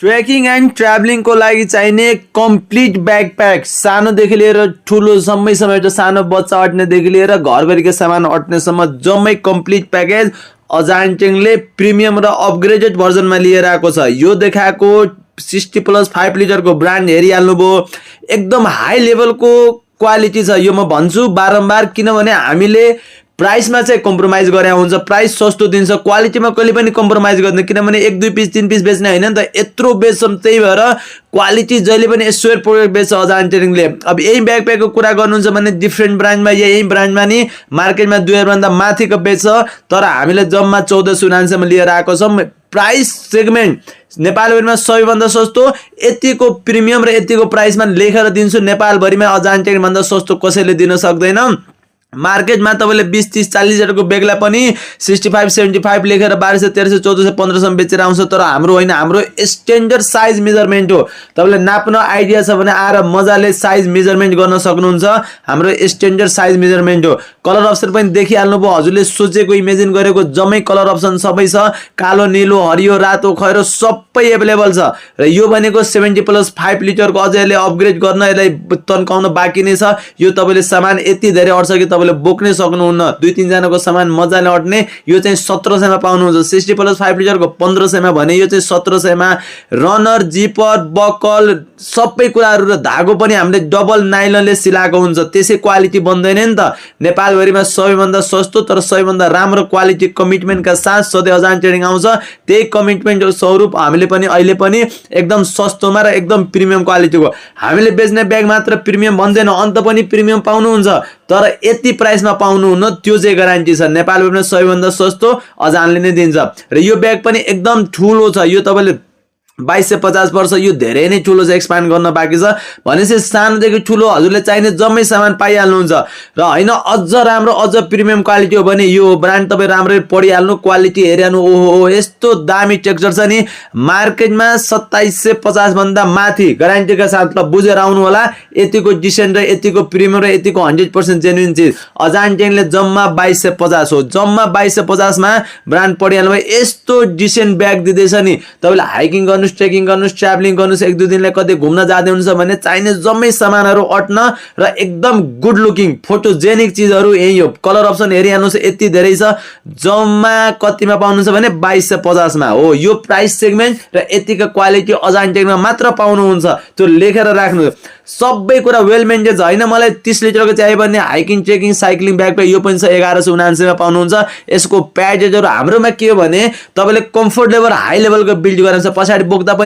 Trekking and ट्राभलिङको लागि चाहिने complete backpack सानोदेखि लिएर ठुलोसम्मै समेत सानो बच्चा अट्नेदेखि लिएर घरभरिका सामान अट्नेसम्म जम्मै कम्प्लिट प्याकेज अजान्टिङले प्रिमियम र अपग्रेडेड भर्जनमा लिएर आएको छ। यो देखाएको 60+ 5 लिटरको ब्रान्ड हेरिहाल्नुभयो, एकदम हाई लेभलको क्वालिटी छ। यो म भन्छु बारम्बार, किनभने हामीले प्राइसमा चाहिँ कम्प्रोमाइज गरे हुन्छ, प्राइस सस्तो दिन्छ, क्वालिटीमा कहिले पनि कम्प्रोमाइज गर्दैन, किनभने 1-2 पिस 3 पिस बेच्ने होइन नि त, यत्रो बेच्छौँ। त्यही भएर क्वालिटी जहिले पनि एस्योर प्रोडक्ट बेच्छ अजान्टिङले। अब यही ब्याकप्याकको कुरा गर्नुहुन्छ भने डिफ्रेन्ट ब्रान्डमा यही ब्रान्डमा नि मार्केटमा 2000 भन्दा माथिको बेच्छ, तर हामीले जम्मा 1499 सम्म लिएर आएको छौँ। प्राइस सेगमेन्ट नेपालभरिमा सबैभन्दा सस्तो, यतिको प्रिमियम र यतिको प्राइसमा लेखेर दिन्छु। नेपालभरिमा अजान्टिङ भन्दा सस्तो कसैले दिन सक्दैन। मार्केटमा तपाईँले 20, 30, 40 लिटरको बेग्ला पनि 65, 75 लेखेर 1200, 1300, 1400, 1500 बेचेर आउँछ, तर हाम्रो होइन, हाम्रो स्ट्यान्डर्ड साइज मेजरमेन्ट हो। तपाईँले नाप्न आइडिया छ भने आएर मजाले साइज मेजरमेन्ट गर्न सक्नुहुन्छ। हाम्रो स्ट्यान्डर्ड साइज मेजरमेन्ट हो। कलर अप्सन पनि देखिहाल्नुभयो, हजुरले सोचेको इमेजिन गरेको जम्मै कलर अप्सन सबै छ। कालो, निलो, हरियो, रातो, खैरो सबै एभाइलेबल छ। र यो भनेको 70+ 5 लिटरको, अझै यसले अपग्रेड गर्न, यसलाई तन्काउन बाँकी नै छ। यो तपाईँले सामान यति धेरै अट्छ कि तपाईँले बोक्नै सक्नुहुन्न। 2-3 जनाको सामान मजाले अट्ने। यो चाहिँ 1700 मा पाउनुहुन्छ। 60+ 5 लिटरको 1500 मा भने यो चाहिँ 1700 मा। रनर, जिपर, बकल सबै कुराहरू र धागो पनि हामीले डबल नाइलनले सिलाएको हुन्छ, त्यसै क्वालिटी बन्दैन नि त। नेपालभरिमा सबैभन्दा सस्तो तर सबैभन्दा राम्रो क्वालिटी कमिटमेन्टका साथ सधैँ अजान्टिङ आउँछ। त्यही कमिटमेन्टको स्वरूप हामीले पनि अहिले पनि एकदम सस्तोमा र एकदम प्रिमियम क्वालिटीको हामीले बेच्ने ब्याग मात्र प्रिमियम भन्दैन, अन्त पनि प्रिमियम पाउनुहुन्छ, तर यति प्राइसमा पाउनुहुन्न, त्यो चाहिँ ग्यारेन्टी छ। नेपालभरिमा सबैभन्दा सस्तो अजानले नै दिन्छ। र यो ब्याग पनि एकदम ठुलो छ। यो तपाईँले 2250 पर्छ। यो धेरै नै ठुलो छ, एक्सपान्ड गर्न बाँकी छ। भनेपछि सानोदेखि ठुलो हजुरले चाहिने जम्मै सामान पाइहाल्नुहुन्छ। र होइन, अझ राम्रो अझ प्रिमियम क्वालिटी हो भने यो ब्रान्ड तपाईँ राम्ररी पढिहाल्नु, क्वालिटी हेरिहाल्नु। ओहो, यस्तो दामी टेक्सचर छ नि। मार्केटमा 2750 भन्दा माथि ग्यारेन्टीका साथ बुझेर आउनु होला। यतिको डिसेन्ट र यतिको प्रिमियम र यतिको 100% जेन्युइन चिज अजान्टिङले जम्मा 2250 हो। जम्मा 2250 मा ब्रान्ड पढिहाल्नु भयो। यस्तो डिसेन्ट ब्याग दिँदैछ नि। तपाईँले हाइकिङ गर्नु, ट्रेकिङ गर्नु, ट्राभलिङ गर्नु, 1-2 दिनलाई कतै घुम्न जाँदै हुनुहुन्छ भने चाहिने जम्मै सामानहरू अट्न र एकदम गुड लुकिङ फोटोजेनिक चिजहरू यही हो। कलर अप्सन हेरिहाल्नुहोस्, यति धेरै छ। जम्मा कतिमा पाउनुहुन्छ भने 2250 मा हो। यो प्राइस सेगमेन्ट र यतिको क्वालिटी अजान्टिङमा मात्र पाउनुहुन्छ। त्यो लेखेर राख्नु। सबै कुरा वेल मेन्टेन छ। होइन मलाई 30 लिटरको चाहियो भने हाइकिङ, ट्रेकिङ, साइक्लिङ ब्याग यो पनि छ, 1179 मा पाउनुहुन्छ। यसको प्याकेजहरू हाम्रोमा के हो भने तपाईँले कम्फर्टेबल हाई लेभलको बिल्ड गरेर पछाडि बोक्दा पनि